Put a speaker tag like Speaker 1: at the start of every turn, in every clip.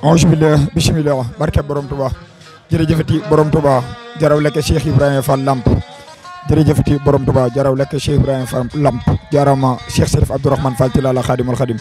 Speaker 1: auzu billah bismillah barke borom Touba jërëjëfati borom Touba jaraw lekk Cheikh Ibrahima Fall Lamp jërëjëfati borom Touba jaraw lekk Cheikh Ibrahima Fall Lamp jaarama Cheikh Serif Abdourahmane Fall Tilala Khadimul Khadim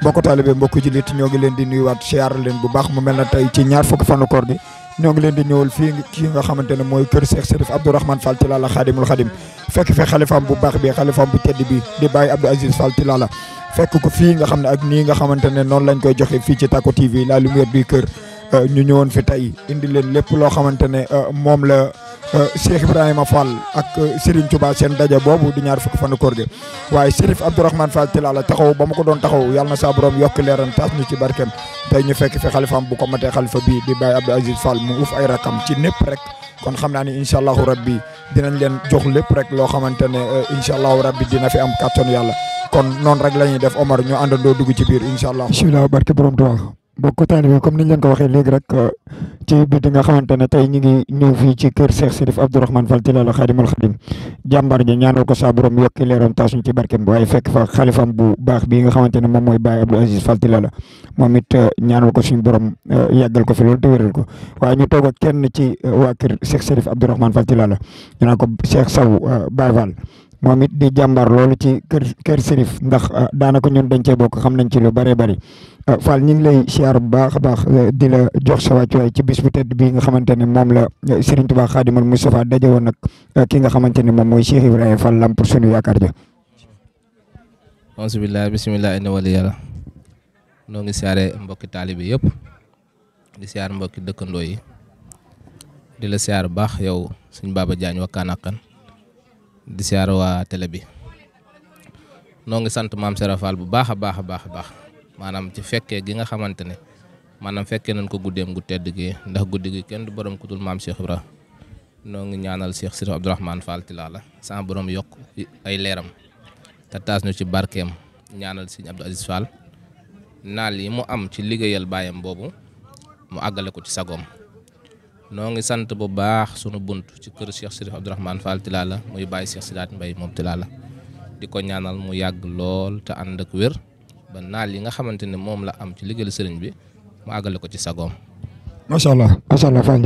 Speaker 1: mbokku taalibe mbokku jullit ñoo ngi leen di nuyuwaat siyaar leen bu baax mu mel na tey ci ñaar fukki fanu koor gi ñoo ngi leen di ñëwal fii kii nga xamante ne mooy kër Cheikh Serif Abdourahmane Fall Tilala Khadimul Khadim fekk fi xalifaam bu baax bi xalifaam bu tedd bi di Baye Abdou Aziz Fall Tilala fekk ko fii nga xam ne ak nii nga xamante ne noonu lañ koy joxe fii ci Tako TV la lumière du cœur ñu ñëwoon fi tey indi leen lépp loo xamante ne moom la Cheikh Ibrahima Fall ak Serigne Touba seen daje boobu di ñaar fukki fanu koor gi waaye Serif Abdourahmane Fall Tilala taxaw ba ma ko doon taxaw yàlla na saa borom yokk leeram taas ñu ci barkeem tey ñu fekk fi xalifaam bu ko matee xalifa bii di Baye Abdou Aziz Fall mu uf ay rakam ci népp rek kon xam naa ni incha allahu rabbi dinañ leen jox lépp rek loo xamante ne incha allahu rabbi dina fi am kàttanu yàlla kon noonu rek la ñuy def Omar ñu àndandoo dugg ci biir incha allah. bisimilah barke borom Tuubaa mbokk taalibe comme niñ leen ko waxee léegi rek ci biir nga xamante ne tey ñu ngi ñëw fii ci kër Cheikh Serif Abdourahmane Fall Tilala Khadimul Khadim jàmbaar ji ñaanal ko saa borom yokki leeram taasuñ ci barkeem waaye fekk fa xalifam bu baax bii nga xamante ne moom mooy Baye Abdou Aziz Fall Tilala moom it ñaanal ko suñu borom yàggal ko fi loolu te wéral ko waaye ñu toog ak kenn ci waa kër Cheikh Serif Abdourahmane Fall Tilala ñu naan ko Cheikh Sow Baye Fall moom it di jàmbaar loolu ci kër Serif ndax daanaka ñun dañ cee bokk xam nañ ci lu bëree bëri Fall ñu ngi lay siyaar bu baax a baax di la jox sa wàccuwaay ci bis bu tedd bii nga xamante ne moom la Serigne Touba Khadimul Moustapha daje woon nag ki nga xamante ne moom mooy Cheikh Ibrahima Fall Lamp pour sunu yaakaar ja.
Speaker 2: Alhamdulilah bisimilah inna wali yàlla noo ngi siyaare mbokki taalibe yëpp di siyaar mbokki dëkkandoo yi di la siyaar bu baax yow suñ Baba Diagne wakkaanakan di siyaar waa télé bi noo ngi sant maam Serap Fall bu baax a baax a baax a baax maanaam ci fekkee gi nga xamante ne maanaam fekkee nañ ko guddeem gu tedd gi ndax guddi gi kenn du borom ku dul maam Cheikh Ibra noo ngi ñaanal Cheikh Serif Abdourahmane Fall Tilala sa borom yokk ay leeram te taas ñu ci barkeem ñaanal Serigne Abdou Aziz Fall naal yi mu am ci liggéeyal baayam boobu mu àggale ko ci sagoom noo ngi sant bu baax sunu bunt ci kër Cheikh Serif Abdourahmane Fall Tilala muy bàyyi Cheikh Sidaat Mbay moom Tilala di ko ñaanal mu yàgg lool te ànd ak wér ba naal yi nga xamante ne moom la am ci liggéeyal sëriñ bi mu àggale ko ci sagoom.
Speaker 1: macha allah Fall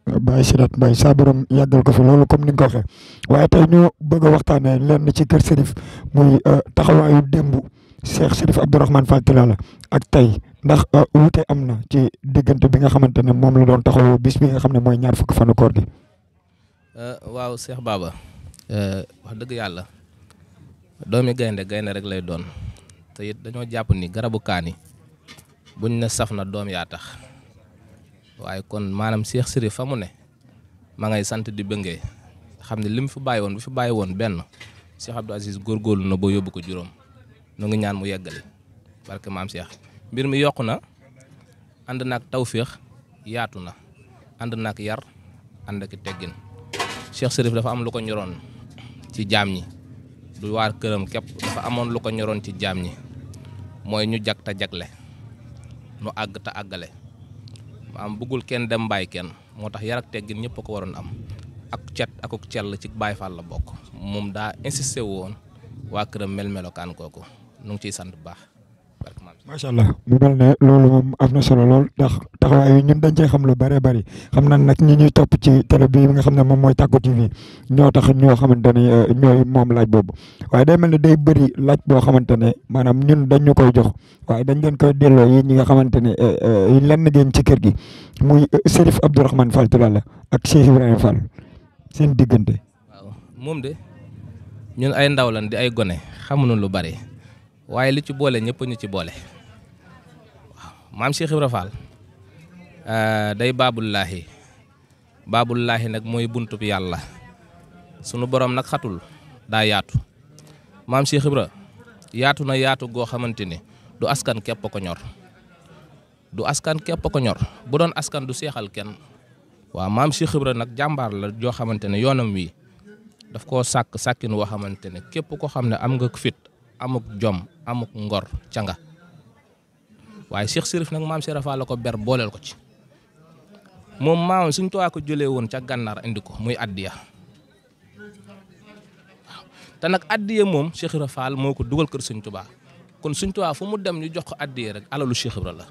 Speaker 1: Baye Sidaat Mbay saa borom yàggal ko fi loolu comme ni nga ko waxee waaye tey ñu bëgg a waxtaanee lenn ci kër Serif muy taxawaayu démb Cheikh Serif Abdourahmane Fall Tilala ak tey ndax wute am na ci diggante bi nga xamante ne moom la doon taxawoo bis bi nga xam ne mooy ñaar fukki fanu koor gi.
Speaker 2: waaw Cheikh Baba wax dëgg yàlla doomi gaynde rek lay doon te it dañoo jàpp ni garabu kaani buñ ne saf na doom yaa tax waaye kon maanaam Cheikh Serif fa mu ne ma ngay sant di bëngee xam ne li mu fi bàyyi woon bu fi bàyyi woon benn Cheikh Abdou Aziz góorgóorlu na boo yóbbu ko juróom nu ngi ñaan mu yeggali barke maam Cheikh mbir mi yokku na ànd naag tawféex yaatu na ànd naag yar ànd ak teggin Cheikh Serif dafa am lu ko ñoroon ci jaam ñi du waar këram képp dafa amoon lu ko ñoroon ci jaam ñi mooy ñu jag te jagle nu àgg te àggale maanaam bëggul kenn dem bàyyi kenn moo tax yar ak teggin ñëpp a ko waroon am ak cet akuk cell ci Baay Fall la bokk moom daa insisté woon waa këram melokaan kooku nu ngi ciy sant bu baax.
Speaker 1: macha allah mu mel ne loolu moom am na solo lool ndax taxawaay yi ñun dañ cee xam lu bëree bëri xam nañ nag ñi ñuy topp ci télé bi nga xam ne moom mooy Tako TV ñoo tax ñoo xamante ne ñooy moom laaj boobu waaye day mel ne day bëri laaj boo xamante ne maanaam ñun dañ ñu koy jox waaye dañ leen koy delloo yi ñi nga xamante ne lenn ngeen ci kër gi muy Serif Abdourahmane Fall Tilala ak Cheikh Ibrahima Fall seen diggante.
Speaker 2: waaw moom de ñun ay ndaw lan di ay gone xamuñu lu bari waaye li ci boole ñëpp ñu ci boole. maam Cheikh Ibra Fall day baabullaahi nag mooy buntub yàlla sunu borom nag xatul daa yaatu maam Cheikh Ibra yaatu na yaatu goo xamante ni du askan képp ko ñor bu doon askan du seexal kenn waaw maam Cheikh Ibra nag jàmbaar la joo xamante ne yoonam wi daf koo sàkkin woo xamante ne képp ko xam ne am nga fit amuk jom amuk ngor ca nga waaye Cheikh Serif nag maam Serap Fall la ko ber booleel ko ci moom maam suñ tuwaa ko jëlee woon ca gànnaar indi ko muy addiya waaw te nag addiya moom Cheikh Ibra Fall moo ko dugal kër suñ tubaa kon suñ tubaa fu mu dem ñu jox ko addiya rek alalu Cheikh Ibra la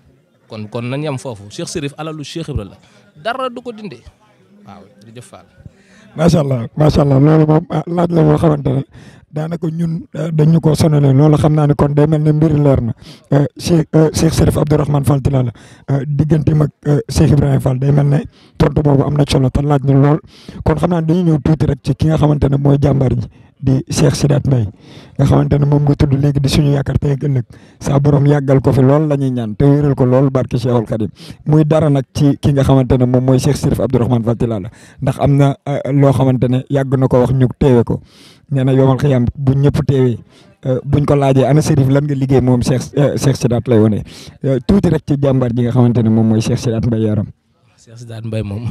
Speaker 2: kon nañ yem foofu Cheikh Chérif alalu Cheikh Ibra la dara du ko dindi waaw jërëjëf Fall.
Speaker 1: macha allah loolu moom laaj la boo xamante ne daanaka ñun dañu ko sonalee loolu xam naa ne kon day mel ne mbir leer na Cheikh Chérif Abdourahmane Fall Tilala digganteem ak Cheikh Ibrahima Fall day mel ne tontu boobu am na solo te laaj na lool kon xam naa ne dañuy ñëw tuuti rek ci ki nga xamante ne mooy jàmbaar ji di Cheikh Sidaat Mbaye nga xamante ne moom nga tudd léegi di suñu yaakaar tey ak ëllëg saa borom yàggal ko fi lool la ñuy ñaan te wéral ko lool barke Cheikhul Khadim muy dara nag ci ki nga xamante ne moom mooy Cheikh Chérif Abdourahmane Fall Tilala ndax am na loo xamante ne yàgg na ko wax ñu teewe ko nee na yomal xiyam bu ñëpp teewee buñ ko laajee ana Chérif lan nga liggéey moom Cheikh Sidaat lay wane tuuti rek ci jàmbaar ji nga xamante ne moom mooy Cheikh Sidaat Mbaye yaram.
Speaker 2: Cheikh Sidaat Mbaye moom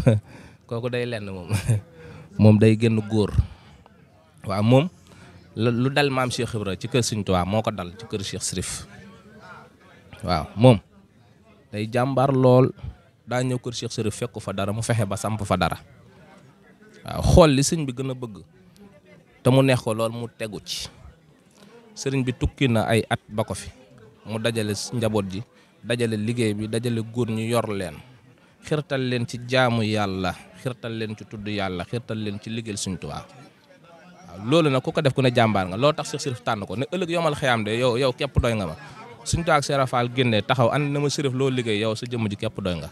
Speaker 2: kooku day lenn moom day génn góor. waaw moom lu dal maam Cheikh Ibra ci kër Sëriñ Tuubaa moo ko dal ci kër Cheikh Chérif waaw moom day jàmbaar lool daa ñëw kër Cheikh Chérif fekk fa dara mu fexe ba samp fa dara waaw xool li sëñ bi gën a bëgg te mu neex ko lool mu tegu ci sëriñ bi tukki na ay at ba ko fi mu dajale njaboot ji dajale liggéey bi dajale góor ñu yor leen xirtal leen ci jaamu yàlla xirtal leen ci tudd yàlla xirtal leen ci liggéeyal Sëriñ Tuubaa loolu nag ku ko def ku ne jàmbaar nga loolu tax Cheikh Chérif tànn ko ne ëllëg yomal xëyaam de yow képp doy nga ma suñu taag Cheikh Fall génnee taxaw ànd na ma Chérif loo liggéey yow sa jëmm ji képp doy nga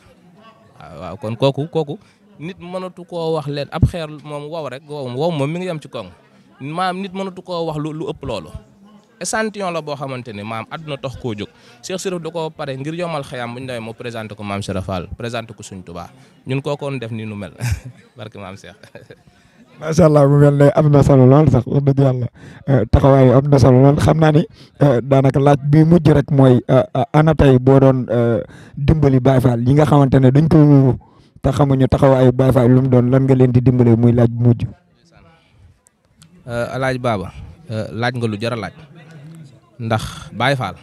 Speaker 2: waaw kon kooku nit mënatu koo wax leen ab xeer moom wow rek wow moom mi ngi yem ci koŋ maam nit mënatu koo wax lu ëpp loolu échantillon la boo xamante ni maam àdduna tax koo jóg Cheikh Chérif da koo pare ngir yomal xëyaam bu ñu demee mu présenté ko maam Cheikh Fall présenté ko Sëriñ Tuubaa ñun kookoon def ni nu mel barke maam Cheikh.
Speaker 1: macha allah mu mel ne am na solo lool sax wax dëgg yàlla taxawaay am na solo lool xam naa ni daanaka laaj bi mujj rek mooy ana tey boo doon dimbali Baye Fall yi nga xamante ne dañ ko wóoru te xamuñu taxawaayu Baye Fall lu mu doon lan nga leen di dimbale muy laaj bu mujj.
Speaker 2: Alaaj Baba laaj nga lu jar a laaj ndax Baye Fall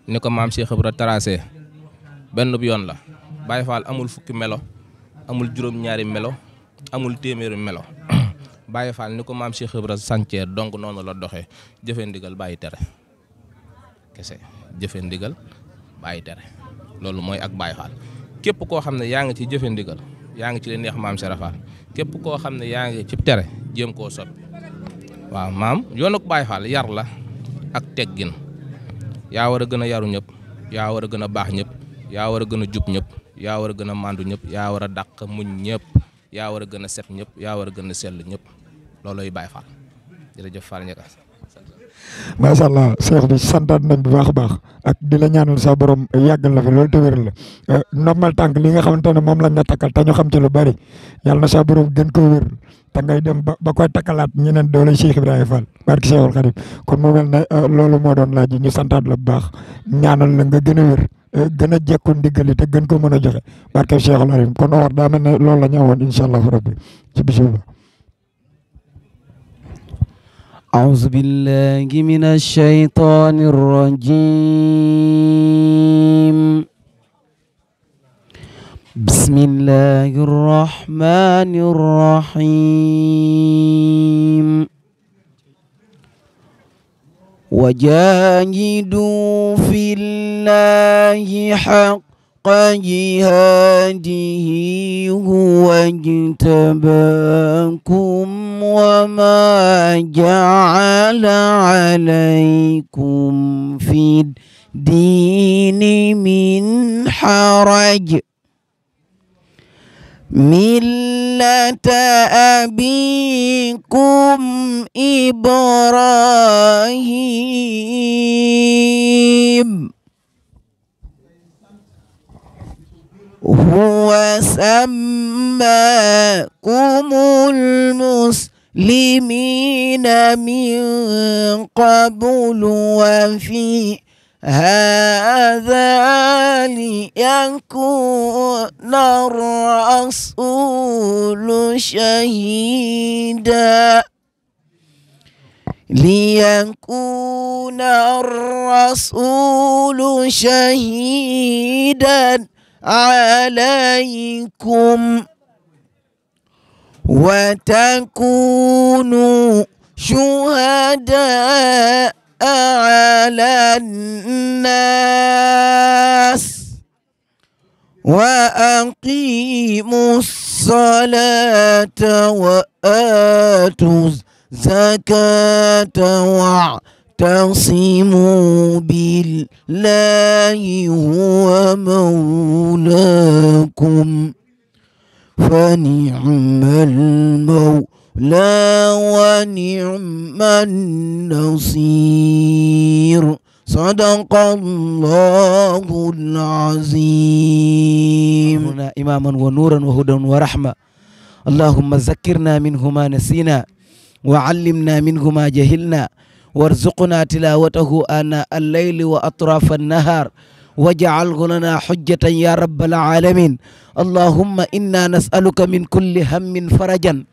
Speaker 2: ni ko maam Cheikh Ibra tracé benn bu yoon la Baye Fall amul fukki melo amul juróom-ñaari melo. amul téeméeri melo Baye Fall ni ko maam Cheikh Ibra sànceer donc noonu la doxee jëfe ndigal bàyyi tere kese jëfe ndigal bàyyi tere loolu mooy ak Baye Fall képp koo xam ne yaa ngi ci jëfe ndigal yaa ngi ci li neex maam Cheikh Fall képp koo xam ne yaa ngi ci tere jéem koo soppi waaw maam yoonu Baye Fall yar la ak teggin yaa war a gën a yaru ñëpp yaa war a gën a baax ñëpp yaa war a gën a jub ñëpp yaa war a gën a màndu ñëpp yaa war a dàq muñ ñëpp yaa war a gën a set ñëpp yaa war a gën a sell ñëpp loolooy Baye Fall jërëjëf Fall ñeka
Speaker 1: macha allah Cheikh bi santaat nañ bu baax a baax ak di la ñaanal sa borom yàggal la fi loolu te wéral la normal tànk li nga xamante ne moom lañ la takkal te ñu xam ci lu bari yàlla na sa borom gën koo wér te ngay dem ba koy takkalaat ñeneen doole Cheikh Ibrahima Fall barke Cheikhul Khadim kon mu mel ne loolu moo doon laaj ñu santaat la bu baax ñaanal la nga gën a wér gën a jekku ndigali te gën ko mën a joxe barke Cheikhul Khadim kon Omar daa mel ne loolu la ñu amoon incha allah rabbi ci bisimilah.
Speaker 3: أعوذ بالله من الشيطان الرجيم بسم الله الرحمن الرحيم وجاهدوا في الله حق جهاده هو اجتباكم وما جعل عليكم في الدين من حرج ملة أبيكم إبراهيم هو سماكم المسلمين من قبل وفي هذا ليكون الرسول شهيدا عليكم وتكونوا شهداء على الناس وأقيموا الصلاة وآتوا الزكاة واعتصموا بالله هو مولاكم فنعم المولى ونعم النصير صدق الله العظيم. إماما ونورا وهدى ورحمة. اللهم ذكرنا منه ما نسينا وعلمنا منه ما جهلنا وارزقنا تلاوته آناء الليل وأطراف النهار واجعله لنا حجة يا رب العالمين. اللهم إنا نسألك من كل هم فرجا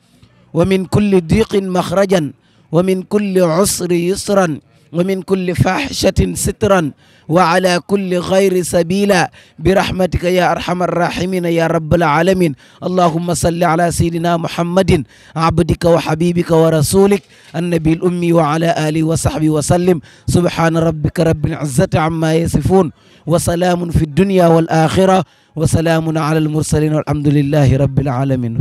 Speaker 3: ومن كل ضيق مخرجا ومن كل عسر يسرا ومن كل فاحشة سترا وعلى كل غير سبيلا برحمتك يا أرحم الراحمين يا رب العالمين. اللهم صل على سيدنا محمد عبدك وحبيبك ورسولك النبي الأمي وعلى آله وصحبه وسلم. سبحان ربك رب العزة عما يصفون وسلام في الدنيا والآخرة وسلام على المرسلين والحمد لله رب العالمين.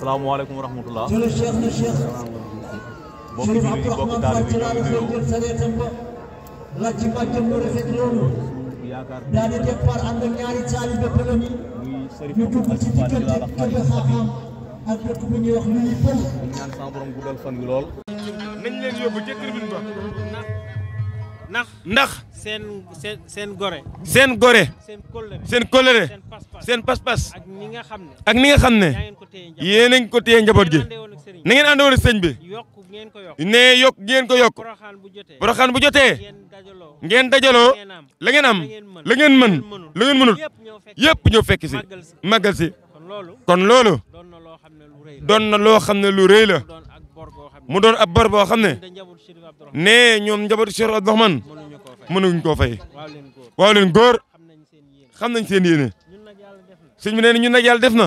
Speaker 4: asalaamaaleykum wa rahmatulah. mbokki jullit yi mbokki taalibe yi ñoo ngi nuyu yaakaar muy Serif Abdou Fall ci la ñaan sama borom guddal fan wi lool.
Speaker 5: nañ leen yóbbu ca tribune ba. ndax seen gore. seen kóllëre. seen pas-pas. ak ni nga xam ne. yéen a ngi ko téye njaboot gi. na ngeen àndoon ak sëñ bi. ne yokk ngeen ko yokk. Porokhane bu jotee. ngeen dajaloo. la ngeen am la ngeen mën la ngeen mënul. yëpp ñëw fekk si màggal si. kon loolu. doon na loo xam ne lu rëy la. mu doon ab bor boo xam ne. ne ñoom njabootu Cheikh Abdourahmane mënuñ koo fay. waaw leen góor xam nañ seen yéene. sëñ bi nee na ñun nag yàlla def na.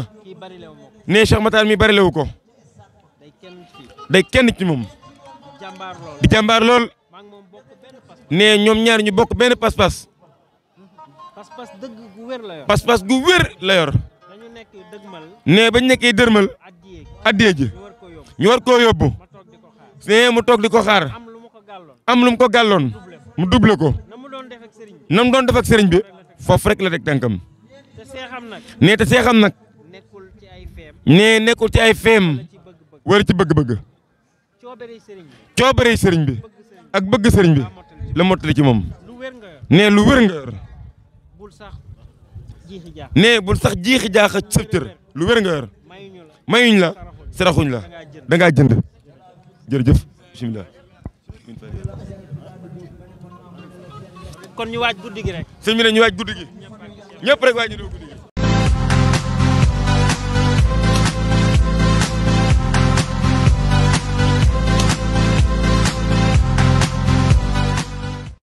Speaker 5: ne Cheikh Matar mi bari lewu ko. day kenn ci moom. di jàmbaar lool. ne ñoom ñaar ñu bokk benn pas-pas. pas-pas gu wér la yor. ne bañ nekkee dërmal. addiyee ji ñu war koo yóbbu. ne mu toog di ko xaar. am lu mu ko gàlloon. mu double ko. na mu doon def ak sëriñ bi. foofu rek la teg tànkam. ne te seexam nag. ne nekkul ci ay feem. wala ci bëgg-bëgg. coobaree sëriñ bi. ak bëgg sëriñ bi. la mottali ci moom. ne lu wér nga yor. ne bul sax jiixi jaaxa sëf cër. lu wér nga yor. mayuñ la. saraxuñ la. da ngaa jënd. jërëjëf bisimilah. kon ñu waaj guddi gi rek.
Speaker 4: sëñ bi ne ñu waaj guddi gi. ñëpp rek waaj ñu doo guddi gi.